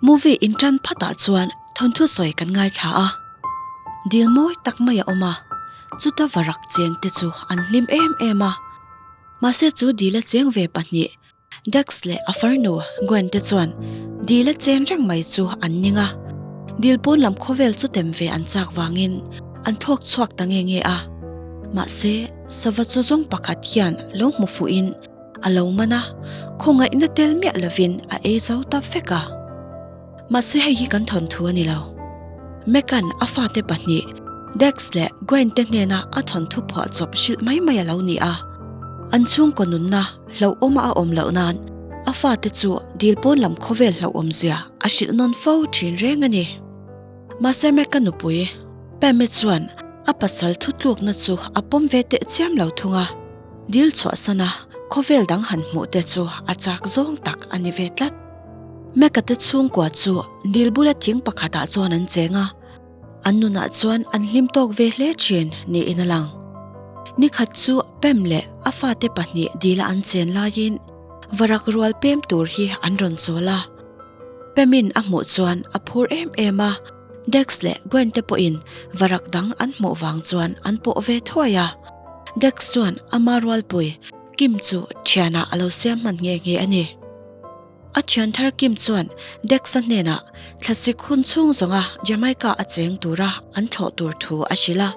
Movie inṭan phatah chuan thawnthu sawi kan ngaithla a, dil mawi tak mai a awm a, chuta varak cheng te chu an hlim em em a. Mahse chu dila cheng ve pahnih Dex leh a farnu Gwen te chuan dila chen reng mai chu an ning a, dil pawn lam khawvel chu tem ve an chak vangin an thawk chhuak ta nge nge a. Mahse sava chu zawng pakhat hian lo hmu fuhin a lo man a, khawngaihna tel miah lovin a ei zo ta vek a. Mahse hei hi kan thawnthu a ni lo. Megan a fate pahnih, Dex leh Gwen te hnena a thawnthu phuah chawp hrilh mai mai a lo ni a. An chhungkaw nunna hlauhawma a awm loh nan a fate chu dil pawn lam khawvel hlauhawm zia a hrilh nawn fo thin reng a ni. Mahse Mecca nupui, Pam-i chuan a pasal thutlukna chu a pawm ve teh chiam lo thung a. Dil chhuahsan a khawvel dang han hmuh te chu a chak zawng tak a ni ve tlat. Mecca te chhungkua chu dil bula thing pakhatah chuan an cheng a, an nunah chuan an hlim tawk ve hle thin niin a lang. Nikhat chu Pam leh a fate pahnih dila an chen laiin varak rual pem tur hi an rawn chawl a. Pam-in a hmuh chuan a phur em em a, Dex leh Gwen te pawhin varak dang an hmuh vang chuan an pawh ve thuai a. Dex chuan ama rualpui Kim chu thianah a lo siam hman nghe nghe a ni. A thian thar Kim chuan Dex-a hnenah thlasik hun chhung zawnga Jamaica a cheng tura an thlawh tur thu a hrilh a.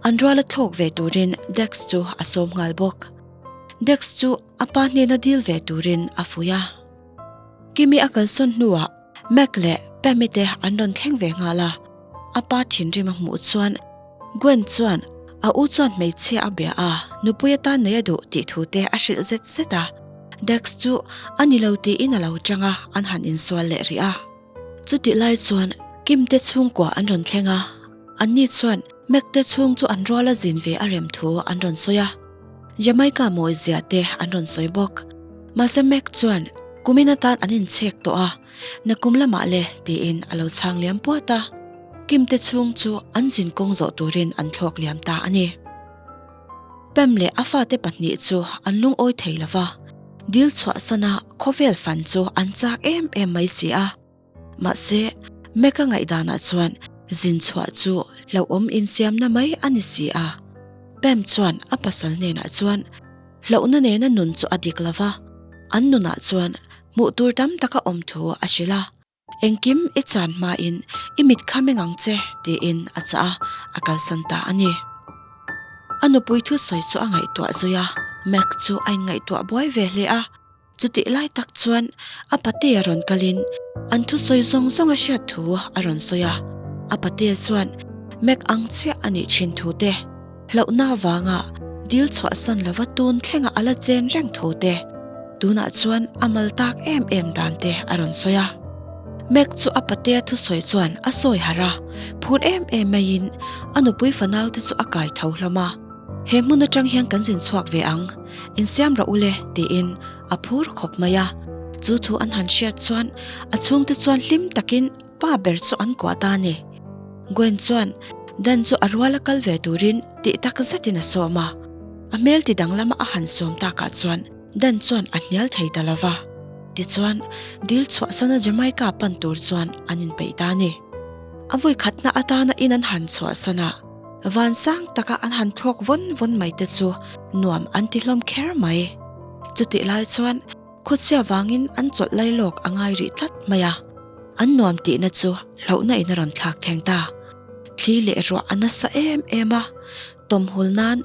An ruala thlawk ve turin Dex chu a sawm nghal bawk. Dex chu a pa hnena dil ve turin a fuih a. Kimi a kalsawn hnuah Mac leh Pammy te an rawn thleng ve nghal a, a pa thinrim a hmuh chuan Gwen chuan a u chuan hmeichhia a bia a, nupui atan nei a duh tih thu te a hrilh zet zet a. Dex chu a ni lo tiin a lo chang a, an han insual leh rih a. Chutih lai chuan Kim te chhungkua an rawn thleng a, anni chuan Mac te chhung chu an rual a zin ve a rem thu an rawn sawi a. Jamaica mawizia te an rawn sawi bawk. Mahse Mac chuan kumin atan an inchhek tawh a, na kum lamah le tiin a lo chhang liam puat a. Kim te chhung chu an zin kawng zawh turin an thlawk liam ta a ni. Pam leh a fate pahnih chu an lungawi thei lo va, dil chhuahsana khawvel fan chu an chak em em mai si a. Mahse, Mac-a ngaihdanah chuan zin chhuah chu hlauhawm insiamna mai a ni si a. Pam chuan a pasal hnenah chuan hlauhna nena nun chu a dik lo va, an nunah chuan hmuh tur tam taka awm thu a hrilh a. Engkim i chan hmain i mit kha meng ang che tiin a chah a, a kalsan ta a ni. A nupui thusawi chu a ngaihtuah zui a, Mac chu a inngaihtuah buai ve hle a. Chutih lai tak chuan a patea rawn kalin an thusawi zawng zawng a hriat thu a rawn sawi a. A patea chuan Mac ang chiah a nih thin thu te, hlauhna avanga dil chhuahsan lova tun thlenga a la chen reng thu te, tunah chuan a mal tak em em dan te a rawn sawi a. Mac chu a patea thusawi chuan a sawi harh a, phur em em maiin a nupui fanau te chu a kai tho hlawm a. He hmun atang hian kan zin chhuak ve ang, insiam rawh ule tiin a phur khawp mai a. Chu thu an han hriat chuan a chhungte chuan hlim takin pa ber chu an kuah ta a ni. Gwen chuan Dan chu a ruala kal ve turin tih tak zetin a sawm a. A hmel ti danglama a han sawm takah chuan Dan chuan a hnial thei ta lo va. Tichuan, dil chhuahsana Jamaica pan tur chuan an inpeih ta a ni. A vawikhatna atana in an han chhuahsan a. Van sang taka an han thlawk vawn vawn mai te chu nuam an ti hlawm kher mai. Chutih lai chuan khawchhia vangin an chawlh lai lawk a ngai rih tlat mai a, an nuam tihna chu hlauhna in a rawn thlak thleng ta. Thli leh ruah a nasa em em a, tawmhul nan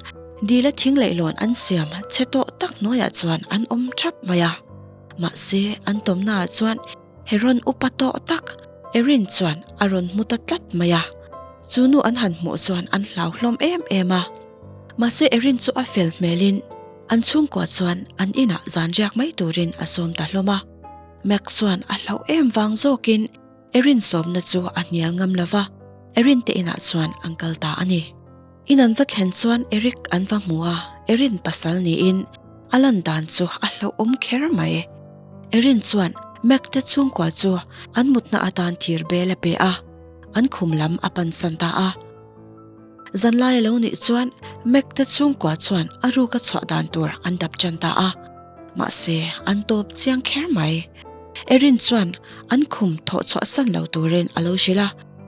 dila thing leihlawn an siam chhe tawh tak hnuaiah chuan an awm thap mai a. Mahse an tawmnaah chuan Heron upa tawh tak Erin chuan a rawn hmu ta tlat mai a, chu nu an han hmuh chuan an hlau hlawm em em a. Mahse Erin chu a fel hmelin an chhungkua chuan an inah zan riak mai turin a sawm ta hlawm a. Max chuan a hlauh em vang zawkin Erin sawmna chu a hnial ngam lo va, Erin te inah chuan an kal ta a ni. In an va thlen chuan Eric an va hmu a, Erin pasal niin a lan dan chu a hlauhawm kher mai. Erin chuan Mac te chhungkua chu an mutna atan thir bel a pe a, an khum lam a pansan ta a. Zanlai a lo nih chuan Mac te chhungkua chuan a ruk a chhuah dan tur an dap tan ta a, mahse an tawp chiang kher mai. Erin chuan an khum thawh chhuah san lo turin a lo hrilh a,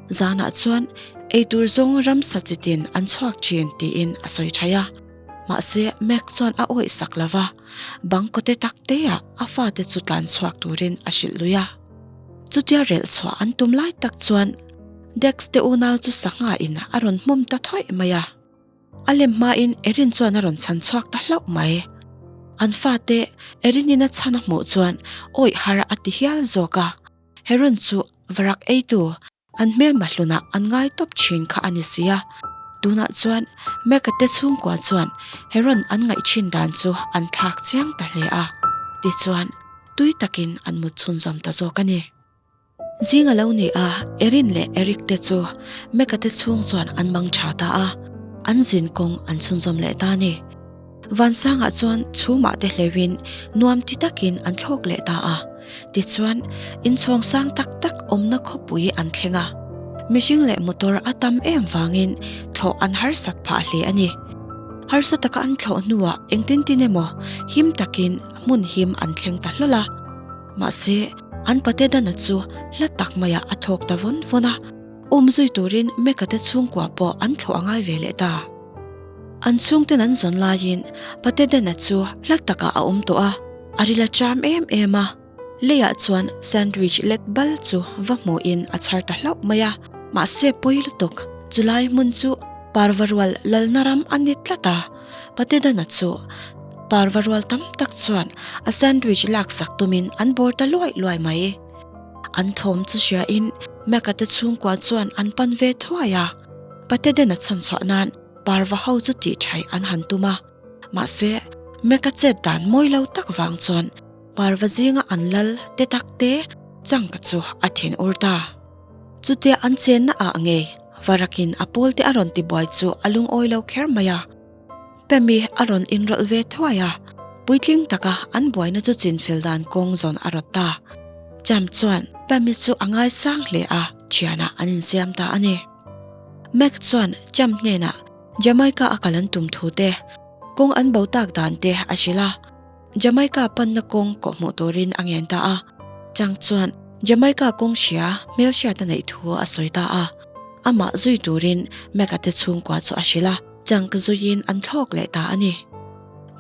zanah chuan eitur zawng ramsa chitin an chhuak thin tiin a sawi thaih a. Mahse, Mac chuan a awih sak lo va, bang kawte tak teah a fate chu tlan chhuak turin a hrilh lui a. Chutia relh chhuah an tum lai tak chuan Dex te unau chu sangha in a rawn hmawm ta thawih mai a. A lem hmain Erin chuan a rawn chhan chhuak ta hlauh mai. An fate Erinin a chhan a hmuh chuan awih har a ti hial zawk a. Heron chu varak eitu an hmelma hlunah an ngai tawp thin kha a ni si a. Tunah chuan Mecca te chhungkua chuan Heron an ngaih thin dan chu an thlak chiang ta hle a. Tichuan tui takin an mut chhunzawm ta zawk a ni. Zing a lo ni a, Erin leh Eric te chu Mecca te chhung chuan an mang tha ta a, an zin kawng an chhunzawm leh ta a ni. Vansangah chuan chhumah te hleuhin nuam ti takin an thlawk leh ta a. Tichuan, inchhawng sang tak tak awmna khawpui an thleng a. Mihring leh motor a tam em vangin thlawh an harsat phah hle a ni. Harsa taka an thlawh hnuah engtin tin emaw him takin hmun him an thleng ta hlawl a. Mahse, an pate dana chu hla tak maiah a thawk ta vawn vawn a, um zui turin Mecca te chhungkua pawh an thlawh a ngai ve leh ta. An chhungten an zawn laiin pate dana chu hla takah a awm tawh a, a ril a cham em em a. Leiah chuan sandwich let bal chu va hmuhin a chhar ta hlauh mai a, mahse pawi lutuk. Chulai hmun chu parva rual lalna ram a ni tlat a. Pate dana chu parva rual tam tak chuan a sandwich laksak tumin an bawr ta luai luai mai. An thawm chu hriain Mac-a te chhungkua chuan an pan ve thuai a, Pate dana chhan chhuah nan parva ho chu tih thaih an han tum a. Mahse, Mac-a chet dan mawi lo tak vang chuan parva zinga an lal te tak te changka chu a thin ur ta. Chutia an chenna ah ngei Varakin a pawl te a rawn ti buai chu a lungawi lo kher mai a. Pemi a rawn inrawlh ve thuai a, puitling taka an buaina chu chinfel dan kawng zawn a rawt ta. Champ chuan Pemi chu a ngaisang hle a, thianah an insiam ta a ni. Mac chuan Champ hnenah Jamaica a kal an tum thu te, kawng an bo tak dan te a hrilh a. Jamaica panna kawng kawhhmuh turin a ngen ta a, chang chuan Jamaica kawng hria hmelhriat a neih thu a sawi ta a, amah zui turin Mac-a te chhungkua chu a hrilh a, chang zuiin an thlawk leh ta a ni.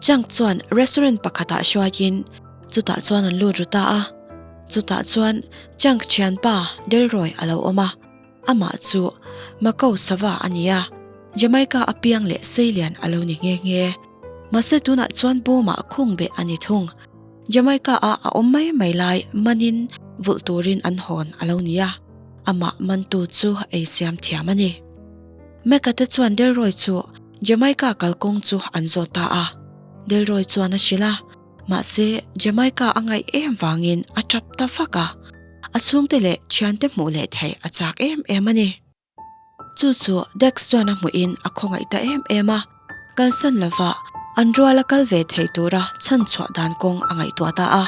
Chang chuan restaurant pakhatah hruaiin chutah chuan an lut ru ta a, chutah chuan Chang thianpa Delroy a lo awm a. Amah chu Macau sava a ni a, Jamaica a piang leh seilian a lo ni nghe nghe. Mahse tunah chuan bawmah khung beh a ni thung. Jamaica a a awm mai mai lai manin vulh turin an hawn a lo ni a, amah mantu chu ei siam thiam a ni. Mecca te chuan Delroy chu Jamaica kalkawng chu an zawt ta a, Delroy chuan a hrilh a, mahse Jamaica a ngaih em vangin a tap ta vak a. A chhungte leh thiante hmuh leh theih a chak em em a ni. Chu chu Dex chuan a hmuhin a khawngaih ta em em a, kalsan lova an ruala kal ve thei tura chhan chhuah dan kawng a ngaihtuah ta a.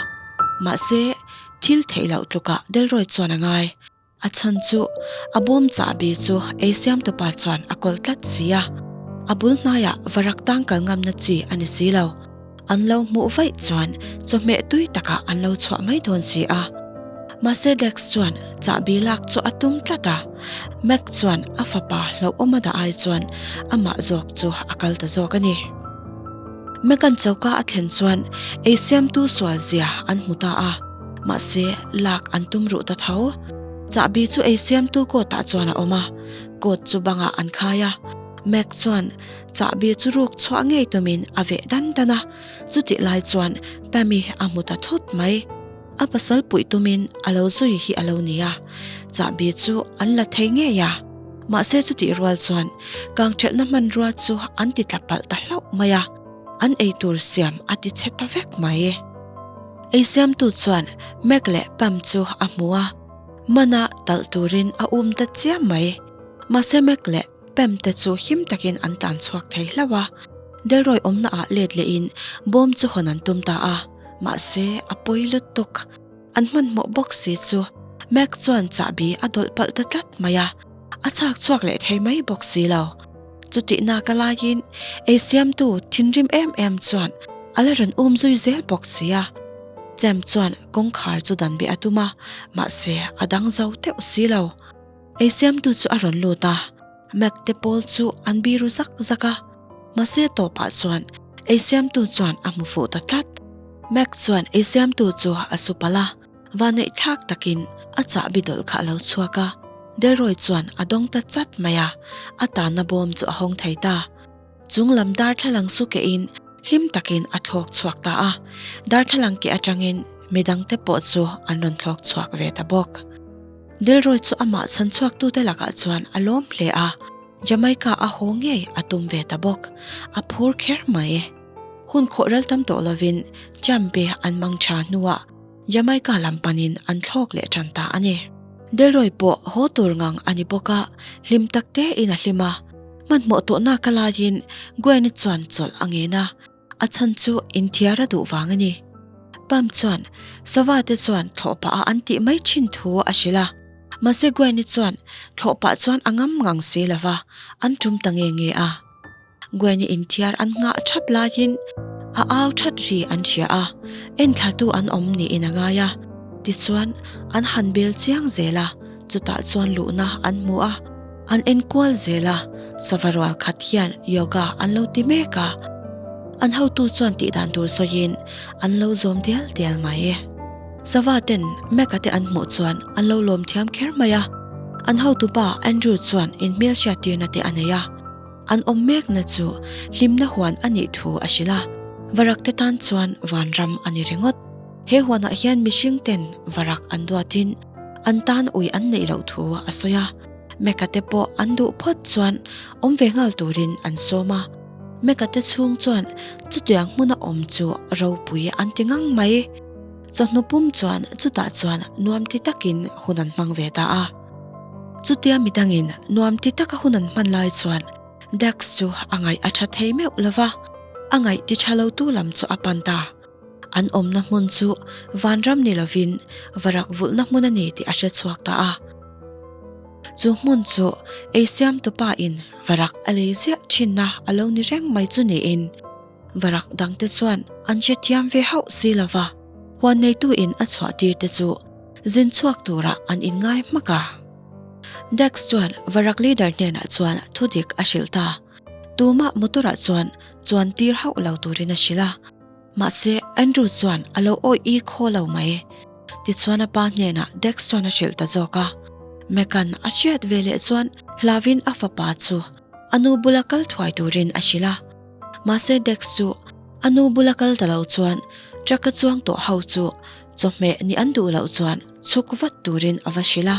Mahse, thil theih loh tlukah Delroy chuan a ngai. A chhan chu a bawm chahbi chu ei siamtupa chuan a kawlh tlat si a, a bul hnaiah varak tang kal ngamna chi a ni si lo. An lo hmuh vaih chuan chawhmeh tui takah an lo chhuah mai dawn si a. Mahse Dex chuan chahbi lak chu a tum tlat a, Mac chuan a fapa hlauhawm a dah ai chuan amah zawk chu a kal ta zawk a ni. Mac-a'n choka a thlen chuan ei siamtu sual zia an hmu ta a, mahse lak an tum ruh ta tho. Chahbi chu ei siamtu coat ah chuan a awm a, coat chu bangah an khai a. Mac chuan Chahbi chu ruk chhuah ngei tumin a veh dan dan a, chutih lai chuan Pammy a hmu ta thut mai. A pasal puih tumin a lo zui hi a lo ni a, chahbi chu an la thei ngei a. Mahse chutih rual chuan kangthelhna hmanrua chu an ti tla palh ta hlauh mai a, an eitur siam a ti chhe ta vek mai. Eisiamtu chuan Mac leh Pam chu a hmu a, mana talh turin a um ta chiam mai. Mahse Mac leh. Pam te chu him takin an tlan chhuak thei hlauh a, Delroy awmna ah let lehin bawm chu hawn an tum ta a, mahse a pawi lutuk. An hmanhmawh bawk si chu Mac chuan chahbi a dawlh palh ta tlat mai a, a chhak chhuak leh thei mai bawk si lo. Chutih naka laiin ei siamtu thinrim em em chuan a la rawn um zui zel bawk si a. Champ chuan kawngkhar chu dan beh a tum a, mahse a dang zo teuh si lo. Eisiamtu chu a rawn lut a, Mac te pawl chu an biru zak zak a, mahse tawpah chuan eisiamtu chuan a hmu fuh ta tlat. Mac chuan eisiamtu chu a su palh a, vanneih thlak takin a chahbi dawlh kha a lo chhuak a, Delroy chuan a dawng ta chat mai a, a tanna bawm chu a hawng thei ta. Chung lam darthlalang su kehin hlim takin a thlawk chhuak ta a, darthlalang keh atangin midangte pawh chu an rawn thlawk chhuak ve ta bawk. Delroy chu amah chhan chhuaktute lakah chuan a lawm hle a, Jamaica a haw ngei a tum ve ta bawk. A phur kher mai. Hun khawh ral tam tawh lovin Champi an mang tha hnuah Jamaica lam panin an thlawk leh tan ta a ni. Delroy pawh haw tur ngang a ni bawk a, hlim tak tein a hlim a. Hmanhmawh tawhna ka laiin Gwen-i chuan chawlh a ngen a, a chhan chu inthiar a duh vang a ni. Pam chuan sava te chuan thlawh pah a an tih mai thin thu a hrilh a, mahse Gwen-i chuan thlawh pah chuan a ngam ngang si lo va, an tum ta nge nge a. Gwen-i inthiar an nghah thap laiin a au that ri an hria a, enthlatu an awm niin a ngai a, tichuan an han bel chiang zel a, chutah chuan luhna an hmu a. An enkual zel a, sava rual khat hian yoga an lo ti mek a, an hotu chuan tih dan tur sawiin an lo zawm dial dial mai. Sava ten Mac-a te an hmuh chuan an lo lawm thiam kher mai a, an hotu pa Andrew chuan inhmel hriattirna te a nei a, an awm mekna chu hlimna huan a nih thu a hrilh a, varak te tan chuan vanram a ni ringawt. He huanah hian mihring ten varak an duatin an tan ui an neih loh thu a sawi a. Mecca te pawh an duh phawt chuan awm ve nghal turin an sawm a. Mecca te chhung chuan chutiang hmuna awm chu ropui an ti ngang mai. Chawhnu pum chuan chutah chuan nuam ti takin hun an hmang ve ta a. Chutia midangin nuam ti taka hun an hman lai chuan Dax chu a ngaih a tha thei meuh lo va, a ngaih ti tha lotu lam chu a pan ta. An awmna hmun chu vanram ni lovin varak vulhna hmun a ni tih a hre chhuak ta a. Chu hmun chu ei siamtu pa in varak a lei ziah thinna a lo ni reng mai chu niin varak dangte chuan an hrethiam ve hauh si lova, huan neitu in a chhuah tir te chu zin chhuak turah an inngai hmak a. Dax chuan varak leader hnenah chuan thudik a hrilh ta. Tumah motor ah chuan chuan tir hauh lo turin a hrilh a. Mahse, Andrew chuan a lo awih i khaw lo mai. Tichuan a pa hnenah Dex chuan a hrilh ta zawk a. Megan a hriat ve leh chuan hlauin a fapa chu a nu bula kal thuai turin a hrilh a. Mahse Dex chu a nu bula kal ta lo chuan truck a chuang tawh ho chu chawhmeh ni an duh loh chuan chhuk vat turin a va hrilh a.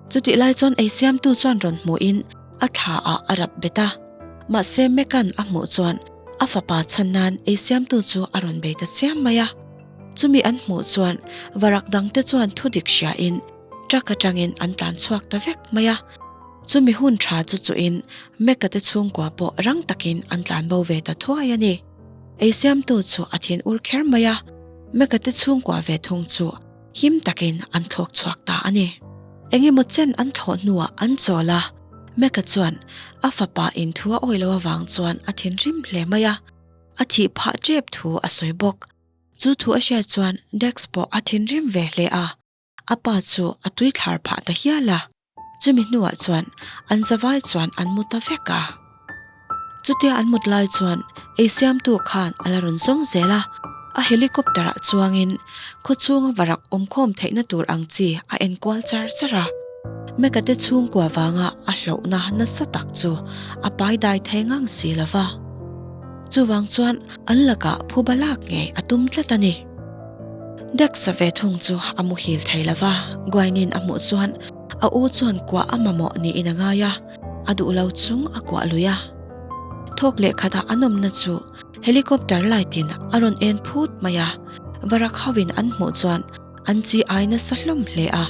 Chutih lai chuan eisiamtu chuan rawn hmuhin a thla ah a rap bet a. Mahse Megan a hmuh chuan A fapa chhan nan ei siamtu chu a rawn bei ta chiam mai a. Chumi an hmuh chuan varak dangte chuan thu dik hriain truck atangin an tlan chhuak ta vek mai a. Chumi hun tha chu chuhin Mecca te chhungkua pawh rang takin an tlan bo ve ta thuai a ni. Ei siamtu chu a thin ur kher mai a, Mecca te chhungkua ve thung chu him takin an thlawk chhuak ta a ni. Engemaw chen an thlawh hnuah an chawl a, Mecca chuan a fapa in thu a awih loh avang chuan a thinrim hle mai a, a thih phah tep thu a sawi bawk. Chu thu a hriat chuan Dex pawh a thinrim ve hle a, a pa chu a tui thlar phah ta hial a. Chumi hnuah chuan an zavai chuan an mu ta vek a. Chutia an mut lai chuan ei siamtu khan a la rawn zawng zel a, a helicopter ah chuangin khawchhunga varak awmkhawm theihna tur ang chi a enkual char char a. Mecca te chhungkua vanga a hlauhna nasa tak chu a pai dai thei ngang si lo va. Chuvang chuan an lakah phuba lak ngei a tum tlat a ni. Dex-a ve thung chu a muhil thei lo va, Gwen-in a hmuh chuan a u chuan kuah a mamawh niin a ngai a. A duh lo chung a kuah lui a. Thawk leh khatah an awmna chu helicopter light in a rawn en phut mai a, varak ho in an hmuh chuan an chi ai nasa hlawm hle a.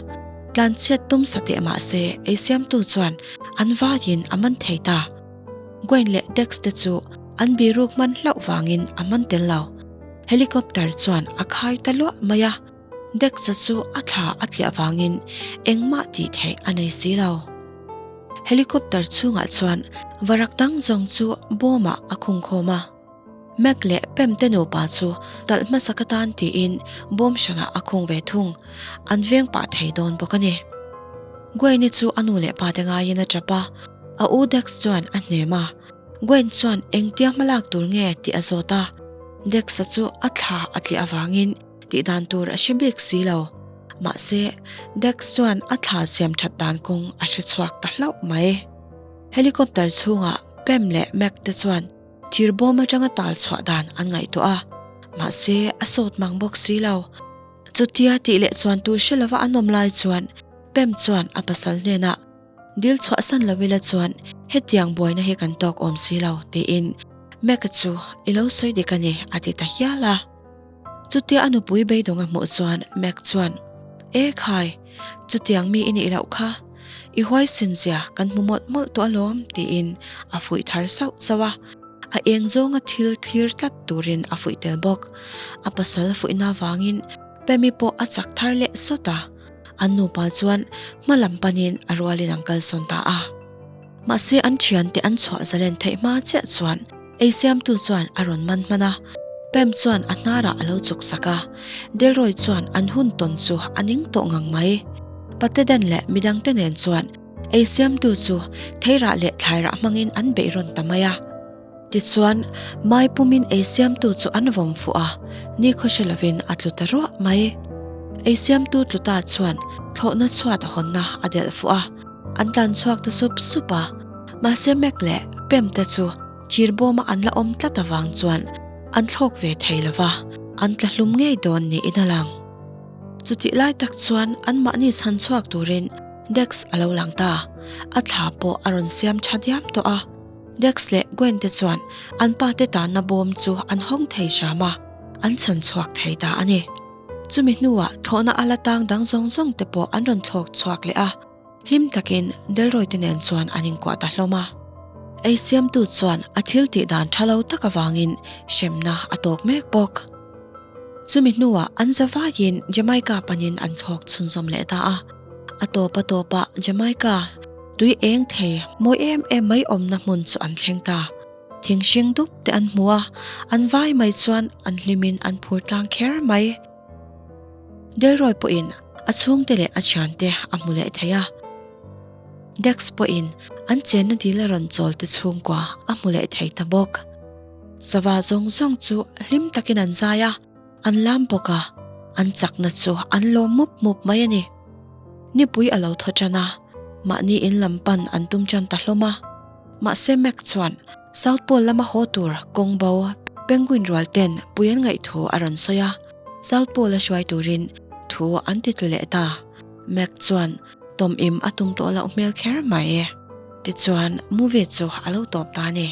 Tlanchhiat tum sa teh mah se ei siamtu chuan an vaiin a man thei ta. Gwen leh Dex te chu an biruk hman hlauh vangin a man tel lo. Helicopter chuan a khai ta luah mai a. Dex-a chu a thla a tliah vangin engmah tih theih a nei si lo. Helicopter chhungah chuan varak dang zawng chu bawmah a khung khawm a. Mac leh Pam te nupa chu talh hmasak atan tiin bawm hranah a khung ve thung. An veng pah thei dawn bawk a ni. Gwen-i chu a nu leh pa te ngaiin a tap a, a u Dex chuan a hnem a. Gwen chuan engtia hmalak tur nge tih a zawt a, Dex-a chu a thla a tliah avangin tih dan tur a hre bik si lo. Mahse, Dex chuan a thla siam that dan kawng a hre chhuak ta hlauh mai. Helicopter chhungah Pam leh Mac te chuan thir bawm atanga tal chhuah dan an ngaihtuah a, mahse a sawt mang bawk si lo. Chutia tih leh chuan tur hre lova an awm lai chuan Pam chuan a pasal hnenah, Dil chhuahsan lo ila chuan hetiang buaina hi kan tawk awm si lo, tiin Mac-a chu i lo sawi dik a ni, a ti ta hial a. Chutia a nupui beidawng a hmuh chuan Mac chuan, E khai, chutiang mi i nih loh kha, i huaisin zia kan hmu mawlh mawlh tawh alawm, tiin a fuih thar sauh sauh a. A eng zawnga thil thlir tlat turin a fuih tel bawk. A pasal fuihna avangin Pammy pawh a chak thar leh sawt a. An nupa chuan hma lam panin a rualin an kalsawn ta a. Mahse an thiante an chhuah zalen theih hma chiah chuan ei siamtu chuan a rawn man hman a, Pam chuan a hnarah a lo chuk sak a, Delroy chuan an hun tawn chu a ning tawh ngang mai. Patedan leh midangte nen chuan ei siamtu chu theirah leh thlairah hmangin an beih rawn ta mai a. Tichuan, mai pumin ei siamtu chu an vawm fuh a, nikhaw hre lovin a tlu ta ruah mai. Ei siamtu tlu ta chuan thlawhna chhuat hawnna a delh fuh a, an tlan chhuak ta sup sup a. Mahse Mac leh Pam te chu thir bawma an la awm tlat avang chuan an thlawk ve thei lo va, an tla hlum ngei dawn niin a lang. Chutih lai tak chuan anmahni chhan chhuak turin Dex a lo lang ta, a thla pawh a rawn siam tha diam tawh a. Dex leh Gwen te chuan an pa te tanna bawm chu an hawng thei hram a, an chhan chhuak thei ta a ni. Chumi hnuah thlawhna a la tang dang zawng zawng te pawh an rawn thlawk chhuak leh a, hlim takin Delroy te nen chuan an inkuah ta hlawm a. Ei siamtu chuan a thil tih dan tha lo tak avangin hremna a tawk mek bawk. Chumi hnuah an zavaiin Jamaica panin an thlawk chhunzawm leh ta a, a tawp a tawpah Jamaica, Tui eng thei mawi em em mai awmna hmun chu an thleng ta. Thing hring dup te an hmu a, an vai mai chuan an hlimin an phur tlang kher mai. Delroy pawhin a chhungte leh a thiante a hmu leh thei a. Dex pawhin an chenna dil a rawn chawl te chhungkua a hmu leh thei ta bawk. Sava zawng zawng chu hlim takin an zai a. An lam bawk a, an chakna chu an lawm mup mup mai a ni. Nipui a lo thaw tan a, mahni in lam pan an tum tan ta hlawm a. Mahse Mac chuan South Pole lama haw tur kawng bo penguin rual ten pui an ngaih thu a rawn sawi a, South Pole a hruai turin thu an ti tlu leh ta. Mac chuan tawm im a tum tawh loh hmel kher mai. Tichuan movie chu a lo tawp ta a ni.